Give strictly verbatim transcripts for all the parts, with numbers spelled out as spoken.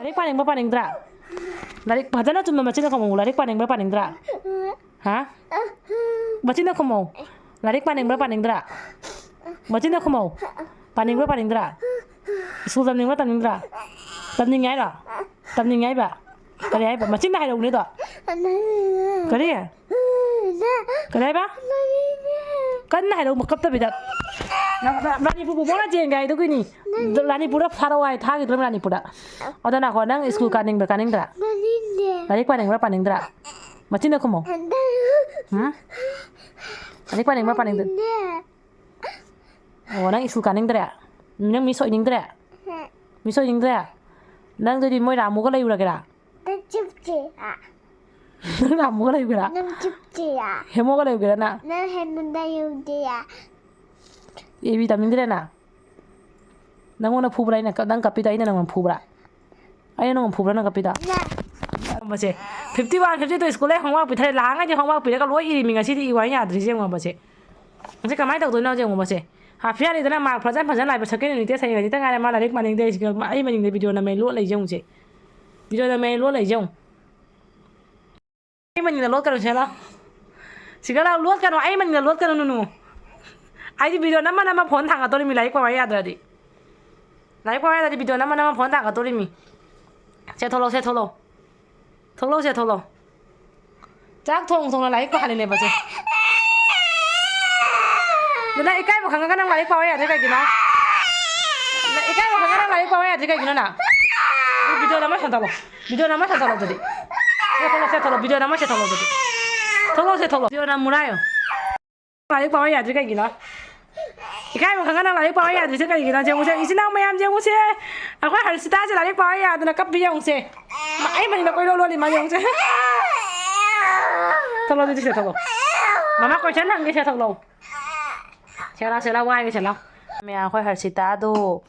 ꯂꯥꯏꯔꯤꯛ ꯄꯥꯅꯤꯡꯕ꯭ꯔꯥ ꯄꯥꯅꯤꯡꯗ꯭ꯔꯥ? ꯂꯥꯏꯔꯤꯛ ꯐꯖꯅ ꯆꯨꯝꯅ ꯃꯆꯤꯟꯗ ꯈꯨꯝꯃꯣ꯫ ꯂꯥꯏꯔꯤꯛ ꯄꯥꯅꯤꯡꯕ꯭ꯔꯥ ꯄꯥꯅꯤꯡꯗ꯭ꯔꯥ? ꯍꯥ? ꯃꯆꯤꯟꯗ ꯈꯨꯝꯃꯣ꯫ ꯂꯥꯏꯔꯤꯛ ꯄꯥꯅꯤꯡꯕ꯭ꯔꯥ ꯄꯥꯅꯤꯡꯗ꯭ꯔꯥ? ꯃꯆꯤꯟꯗ ꯈꯨꯝꯃꯣ꯫ ꯄꯥꯅꯤꯡꯕ꯭ꯔꯥ ꯄꯥꯅꯤꯡꯗ꯭ꯔꯥ? ꯁ꯭ꯀꯨꯜ ꯇꯝꯅꯤꯡꯕ꯭ꯔꯥ ꯇꯝꯅꯤꯡꯗ꯭ꯔꯥ? ꯇꯝꯅꯤꯡꯉꯦ ꯍꯥꯏꯔꯣ? ꯇꯝꯅꯤꯡꯉꯦ ꯍꯥꯏꯕ? ꯀꯔꯤ ꯍꯥꯏꯕ? ꯃꯆꯤꯟꯗ ꯍꯥꯏꯔꯛꯎꯅꯦꯗꯣ꯫ ꯀꯔꯤ? ꯀꯔꯤ ꯍꯥꯏꯕ? ꯀꯟꯅ ꯍꯥꯏꯔꯛꯎ, ꯀꯞꯇꯕꯤꯗ꯫ ꯔꯥꯅꯤꯄꯨꯔ ꯕꯣꯕꯣꯛꯅ ꯆꯦꯟꯒꯦ ꯍꯥꯏꯗꯨꯒꯤꯅꯤ꯫ ꯔꯥꯅꯤꯄꯨꯔꯗ ꯐꯥꯔꯛꯑꯣ ꯍꯥꯏ ꯊꯥꯈꯤꯗ꯭ꯔꯣ ꯔꯥꯅꯤꯄꯨꯔꯗ? ꯑꯗꯣ ꯅꯥꯈꯣ, ꯅꯪ ꯁ꯭ꯀꯨꯜ ꯀꯥꯅꯤꯡꯕ꯭ꯔꯥ ꯀꯥꯅꯤꯡꯗ꯭ꯔꯥ? ꯂꯥꯏꯔꯤꯛ ꯄꯥꯅꯤꯡꯕ꯭ꯔꯥ ꯄꯥꯅꯤꯡꯗ꯭ꯔꯥ? ꯃꯆꯤꯟꯗ ꯈꯨꯝꯃꯣ꯫ ꯍꯥ? ꯂꯥꯏꯔꯤꯛ ꯄꯥꯅꯤꯡꯕ꯭ꯔꯥ ꯄꯥꯅꯤꯡꯗ꯭ꯔꯥ? ꯑꯣ, ꯅꯪ ꯁ꯭ꯀꯨꯜ ꯀꯥꯅꯤꯡꯗ꯭ꯔꯦ? ꯅꯪ ꯃꯤꯁ ꯑꯣꯏꯅꯤꯡꯗ꯭ꯔꯦ? ꯃꯤꯁ ꯑꯣꯏꯅꯤꯡꯗ꯭ꯔꯦ? ꯅꯪꯗꯨꯗꯤ ꯃꯣꯏ ꯔꯥꯃꯨꯒ ꯂꯩꯔꯨꯔꯒꯦꯔꯥ? ꯅꯪ ꯆꯤꯞꯁꯦ꯫ ꯅꯪ ꯔꯥꯃꯨꯒ ꯂꯩꯔꯨꯒꯦꯔꯥ? ꯅꯪ ꯆꯤꯞꯁꯦ꯫ ꯍꯦꯃꯣꯒ ꯂꯩꯔꯨꯒꯦꯔꯥ ꯅꯪ? ꯅꯪ ꯍꯦꯃꯣꯗ ꯌꯧꯗꯦ꯫ ꯑꯦ ꯕꯤ ꯇꯝꯅꯤꯡꯗ꯭ꯔꯦ ꯅꯪ? ꯅꯪꯉꯣꯟꯗ ꯐꯨꯕ꯭ꯔꯥ ꯑꯩꯅ? ꯅꯪ ꯀꯞꯄꯤꯗꯣ ꯑꯩꯅ ꯅꯪꯉꯣꯟꯗ ꯐꯨꯕ꯭ꯔꯥ? ꯑꯩꯅ ꯅꯪꯉꯣꯟꯗ ꯐꯨꯕ꯭ꯔꯥ ꯅꯪ ꯀꯞꯄꯤꯗꯣ? ꯅꯪ꯫ ꯃꯁꯦ, fifty one, fifty two ꯁ꯭ꯀꯨꯜꯗ homework ꯄꯤꯊꯔꯦ꯫ ꯂꯥꯡꯉꯩꯗꯤ homework ꯄꯤꯔꯒ ꯂꯣꯏ ꯏꯔꯤꯃꯤ꯫ ꯉꯁꯤꯗꯤ ꯏꯌꯨ ꯍꯥꯏꯅ ꯌꯥꯗ꯭ꯔꯤꯁꯦ ꯌꯦꯡꯉꯣ ꯃꯁꯦ꯫ ꯃꯁꯤ ꯀꯃꯥꯏꯅ ꯇꯧꯗꯣꯏꯅꯣ ꯌꯦꯡꯉꯣ ꯃꯁꯦ꯫ Half yearly ꯗꯅ mark ꯐꯖꯅ ꯐꯖꯅ ꯂꯥꯛꯏꯕ, second unit test ꯍꯌꯦꯡ ꯈꯖꯤꯛꯇ ꯉꯥꯏꯔꯦ꯫ ꯃꯥ ꯂꯥꯏꯔꯤꯛ ꯄꯥꯅꯤꯡꯗꯦ꯫ ꯑꯩ ꯃꯅꯤꯡꯗ video ꯅꯝꯃꯦ ꯂꯣꯠ ꯂꯩꯁꯦ ꯌꯦꯡꯉꯨꯁꯦ꯫ Video ꯅꯝꯃꯦ ꯂꯣꯠ ꯂꯩꯁꯦ ꯌꯦꯡꯉꯨ꯫ ꯑꯩ ꯃꯅꯤꯡꯗ ꯂꯣꯠꯀꯅꯨ ꯁꯦ ꯂꯥꯎ꯫ ꯁꯤꯒ ꯂꯥꯎ, ꯂꯣꯠꯀꯅꯨ, ꯑꯩ ꯃꯅꯤꯡꯗ ꯂꯣꯠꯀꯅꯨ ꯅꯨꯅꯨ꯫ ꯑꯩꯗꯤ video ꯅꯝꯃ ꯅꯝꯃ phone ꯊꯥꯡꯒꯠꯇꯣꯔꯤꯃꯤ ꯂꯥꯏꯔꯤꯛ ꯄꯥꯎ ꯍꯥꯏ ꯌꯥꯗ꯭ꯔꯗꯤ꯫ ꯂꯥꯏꯔꯤꯛ ꯄꯥꯎ ꯍꯥꯏ ꯌꯥꯗ꯭ꯔꯗꯤ video ꯅꯝꯃ ꯅꯝꯃ phone ꯊꯥꯡꯒꯠꯇꯣꯔꯤꯃꯤ꯫ ꯁꯦ ꯊꯣꯛꯂꯛꯑꯣ, ꯁꯦ ꯊꯣꯛꯂꯛꯑꯣ꯫ ꯊꯣꯛꯂꯛꯑꯣ ꯁꯦ ꯊꯣꯛꯂꯛꯑꯣ꯫ ꯆꯥꯛ ꯊꯣꯡ ꯊꯣꯡꯅ ꯂꯥꯏꯔꯤꯛ ꯄꯥꯍꯜꯂꯤꯅꯦꯕ ꯁꯦ꯫ ꯑꯗꯨ ꯅꯪ ꯏꯀꯥꯏꯕ ꯈꯪꯉꯒ ꯅꯪ ꯂꯥꯏꯔꯤꯛ ꯄꯥꯎ ꯌꯥꯗ꯭ꯔꯤ ꯀꯩꯒꯤꯅꯣ? ꯅꯪ ꯏꯀꯥꯏꯕ ꯈꯪꯉꯒ ꯅꯪ ꯂꯥꯏꯔꯤꯛ ꯄꯥꯎ ꯌꯥꯗ꯭ꯔꯤ ꯀꯩꯒꯤꯅꯣ ꯅꯪ? ꯑꯗꯨ video ꯅꯝꯃ ꯁꯦ ꯊꯣꯛꯂꯛꯑꯣ꯫ Video ꯅꯝꯃ ꯁꯦ ꯊꯣꯛꯂꯛꯑꯣ ꯑꯗꯨꯗꯤ꯫ ꯁꯦ ꯊꯣꯛꯂꯛꯑꯣ, ꯁꯦ ꯊꯣꯛꯂꯛꯑꯣ꯫ Video ꯅꯝꯃ ꯁꯦ ꯊꯣꯛꯂꯛꯑꯣ ꯑꯗꯨꯗꯤ꯫ ꯊꯣꯛꯂꯛꯑꯣ ꯁꯦ ꯊꯣꯛꯂꯛꯑꯣ꯫ Video ꯅꯝꯃꯨꯔꯥ ꯍꯥꯏꯌꯣ꯫ ꯂꯥꯏꯔꯤꯛ ꯄꯥꯎ ꯌꯥꯗ꯭ꯔꯤ ꯀꯩꯒꯤꯅꯣ? ꯏꯀꯥꯏꯕ ꯈꯪꯉ ꯅꯪ ꯂꯥꯏꯔꯤꯛ ꯄꯥꯎ ꯌꯥꯗ꯭ꯔꯤꯁꯦ ꯀꯩꯒꯤꯅꯣ? ꯌꯦꯡꯉꯨꯁꯦ, ꯏꯆꯤꯟ ꯏꯅꯥꯎ ꯃꯌꯥꯝ ꯌꯦꯡꯉꯨꯁꯦ꯫ ꯑꯩꯈꯣꯏ ꯍꯔꯁꯤꯇꯥꯁꯦ ꯂꯥꯏꯔꯤꯛ ꯄꯥꯎ ꯌꯥꯗꯅ ꯀꯞꯄꯤ ꯌꯦꯡꯉꯨꯁꯦ꯫ ꯃꯥ ꯑꯩ ꯃꯅꯤꯡꯗ ꯀꯣꯏꯂꯣ ꯂꯣꯜꯂꯤ ꯃꯥ ꯌꯦꯡꯉꯨꯁꯦ꯫ ꯊꯣꯛꯂꯛꯑꯣ ꯑꯗꯨꯗꯤ ꯁꯦ ꯊꯣꯛꯂꯛꯑꯣ꯫ ꯃꯃꯥ question ꯍꯪꯒꯦ ꯁꯦ ꯊꯣꯛꯂꯛꯑꯣ꯫ ꯁꯦ ꯂꯥꯎ, ꯁꯦ ꯂꯥꯎ, ꯋꯥꯏꯒꯦ ꯁꯦ ꯂꯥꯎ꯫ ꯃꯌꯥꯝ ꯑꯩꯈꯣꯏ ꯍꯔꯁꯤꯇꯥꯗꯣ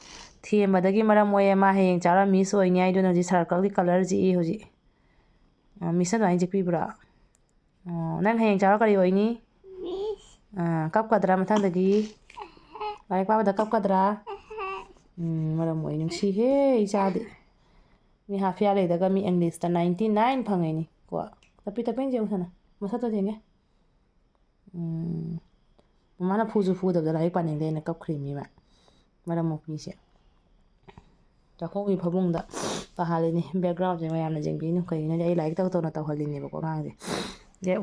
ꯊꯦꯝꯕꯗꯒꯤ ꯃꯔꯝ ꯑꯣꯏꯌꯦ ꯃꯥ ꯍꯌꯦꯡ ꯆꯥꯎꯔ miss ꯑꯣꯏꯅꯤ ꯍꯥꯏꯗꯨꯅ ꯍꯧꯖꯤꯛ circle ꯒꯤ colour ꯆꯤꯛꯏ ꯍꯧꯖꯤꯛ꯫ ꯑ, miss ꯑꯗꯨꯃꯥꯏꯅ ꯆꯤꯛꯄꯤꯕ꯭ꯔꯣ? ꯑꯣ, ꯅꯪ ꯍꯌꯦꯡ ꯆꯥꯎꯔ ꯀꯔꯤ ꯑꯣꯏꯅꯤ? Miss꯫ ꯑ, ꯀꯞꯀꯗ꯭ꯔꯥ ꯃꯊꯪꯗꯒꯤ? ꯂꯥꯏꯔꯤꯛ ꯄꯥꯕꯗ ꯀꯞꯀꯗ꯭ꯔꯥ? ꯎꯝ, ꯃꯔꯝ ꯑꯣꯏ ꯅꯨꯡꯁꯤꯍꯦ ꯏꯆꯥꯗꯤ꯫ ꯃꯤ ꯍꯥꯐꯤꯌꯥ ꯂꯩꯗꯒ ꯃꯤ ꯏꯪꯂꯤꯁꯇ ninety nine ꯐꯪꯉꯤꯅꯤ ꯀꯣ꯫ ꯇꯞꯄꯤ ꯇꯞꯄꯤ ꯌꯦꯡꯉꯨ ꯁꯅ, ꯃꯁꯛꯇꯣ ꯊꯦꯡꯉꯦ꯫ ꯎꯝ꯫ ꯃꯃꯥꯅ ꯐꯨꯁꯨ ꯐꯨꯗꯕꯗ ꯂꯥꯏꯔꯤꯛ ꯄꯥꯅꯤꯡꯗꯦꯅ ꯀꯞꯈ꯭ꯔꯤꯃꯤ ꯃꯥ꯫ ꯃꯔꯝ ꯃꯣꯛꯄꯤꯁꯦ꯫ ꯆꯥꯛꯈꯨꯝꯒꯤ ꯐꯃꯨꯡꯗ ꯄꯥꯍꯜꯂꯤꯅꯤ꯫ Backgroundꯁꯦ ꯃꯌꯥꯝꯅ ꯌꯦꯡꯕꯤꯅꯨ꯫ ꯀꯩꯒꯤꯅꯣꯗꯤ ꯑꯩ ꯂꯥꯏꯔꯤꯛ ꯇꯧ ꯇꯧꯅ ꯇꯧꯍꯜꯂꯤꯅꯦꯕꯀꯣ ꯑꯉꯥꯡꯁꯦ꯫ ꯗꯦ,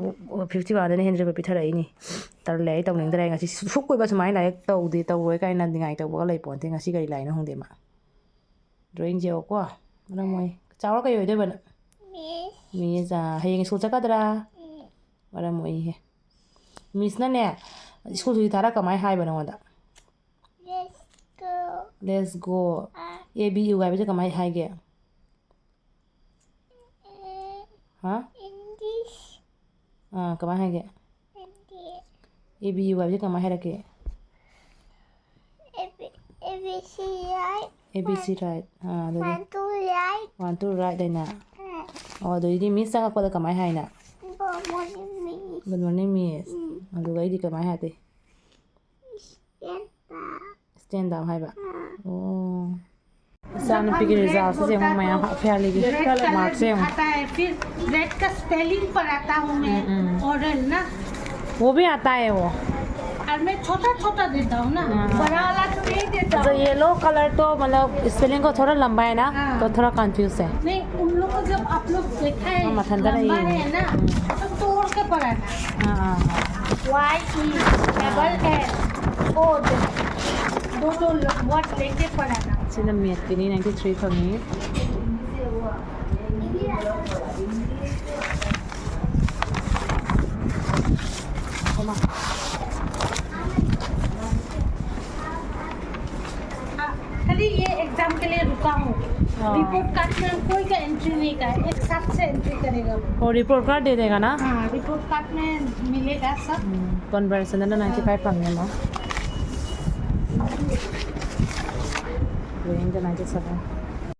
fifty oneꯗꯅ ꯍꯦꯟꯖꯕ ꯄꯤꯊꯔꯛꯏꯅꯤ꯫ ꯇꯜꯂꯦ, ꯑꯩ ꯇꯧꯅꯤꯡꯗ꯭ꯔꯦ꯫ ꯉꯁꯤ ꯁꯨ-, ꯁꯨꯛ ꯀꯨꯏꯕ ꯁꯨꯃꯥꯏꯅ ꯂꯥꯏꯔꯤꯛ ꯇꯧꯗꯦ, ꯇꯧꯔꯣꯏ ꯀꯥꯏꯅ ꯅꯤꯡꯉꯥꯏ ꯇꯧꯕꯒ ꯂꯩ ꯄꯣꯟꯇꯦ꯫ ꯉꯁꯤ ꯀꯔꯤ ꯂꯥꯏꯅꯣ ꯈꯪꯗꯦ ꯃꯥ꯫ Drawing ꯌꯦꯛꯑꯣꯀꯣ꯫ ꯃꯔꯝ ꯃꯣꯛꯏ꯫ ꯆꯥꯎꯔ ꯀꯩ ꯑꯣꯏꯗꯣꯏꯕ ꯅꯪ? Miss꯫ Miss, ꯑꯥ, ꯍꯌꯦꯡ ꯁ꯭ꯀꯨꯜ ꯆꯠꯀꯗ꯭ꯔꯥ? ꯎꯝ꯫ ꯃꯔꯝ ꯃꯣꯛꯏꯍꯦ꯫ Missꯅꯅꯦ, ꯁ꯭ꯀꯨꯜ ꯁꯨꯇꯤ ꯊꯥꯔ ꯀꯃꯥꯏ ꯍꯥꯏꯕ ꯅꯉꯣꯟꯗ? Let's go꯫ Let's go꯫ Ah. A B U ꯍꯥꯏꯕꯁꯦ ꯀꯃꯥꯏ ꯍꯥꯏꯒꯦ? ꯑꯦ, ꯍꯥ? English꯫ ꯑꯥ, ꯀꯃꯥꯏ ꯍꯥꯏꯒꯦ? English꯫ A B U ꯍꯥꯏꯕꯁꯦ ꯀꯃꯥꯏ ꯍꯥꯏꯔꯛꯀꯦ? A B, A B C right꯫ A B C right꯫ ꯑꯥ, ꯑꯗꯨꯗꯤ? One, two, right꯫ One, two, right ꯍꯥꯏꯅ? ꯑꯥ꯫ ꯑꯣ, ꯑꯗꯨꯗꯤ Miss ꯆꯪꯉꯛꯄꯗ ꯀꯃꯥꯏ ꯍꯥꯏꯅ? Good morning, Miss꯫ Good morning, Miss꯫ ꯎꯝ꯫ ꯑꯗꯨꯒ ꯑꯩꯗꯤ ꯀꯃꯥꯏ ꯍꯥꯏꯗꯣꯏ? Stand up꯫ Stand up ꯍꯥꯏꯕ? ꯑꯥ꯫ ꯑꯣ꯫ ꯏꯆꯥꯅꯨꯄꯤꯒꯤ resultꯁꯦ ꯌꯦꯡꯉꯣ ꯃꯌꯥꯝ, ꯍꯥꯐꯤꯌꯥꯂꯤꯒꯤ red colour markꯁꯦ ꯌꯦꯡꯉꯣ꯫ आता है, फिर red का spelling पढ़ाता हूँ मैं, हम्म, हम्म। Oral ना। वो भी आता है वो। और मैं छोटा छोटा देता हूँ ना, हाँ, हाँ। बड़ा वाला तो नहीं देता हूँ। अच्छा, yellow colour तो मतलब spelling को थोड़ा लंबा है ना, हाँ। तो थोड़ा confuse है। नहीं, उन लोग को जब आप लोग देखा है, हाँ, मथंदर है लंबा ये। है ना, तो तोड़ के पढ़ाना। हाँ, हाँ, हाँ। Y E double L, odd। दो दो word लेके पढ़ाना। ꯁꯤꯅ mathꯀꯤꯅꯤ, ninety three ꯐꯪꯉꯤ꯫ खाली ये exam के लिए रुका हूँ। हाँ। Report card में कोई का entry नहीं का है, एक साथ से entry करेगा वो। वो report card दे देगा ना? हाँ, report card में मिलेगा सब। हम्म, conversion है ना, ninety five हाँ। फंगे ना। Range ninety seven।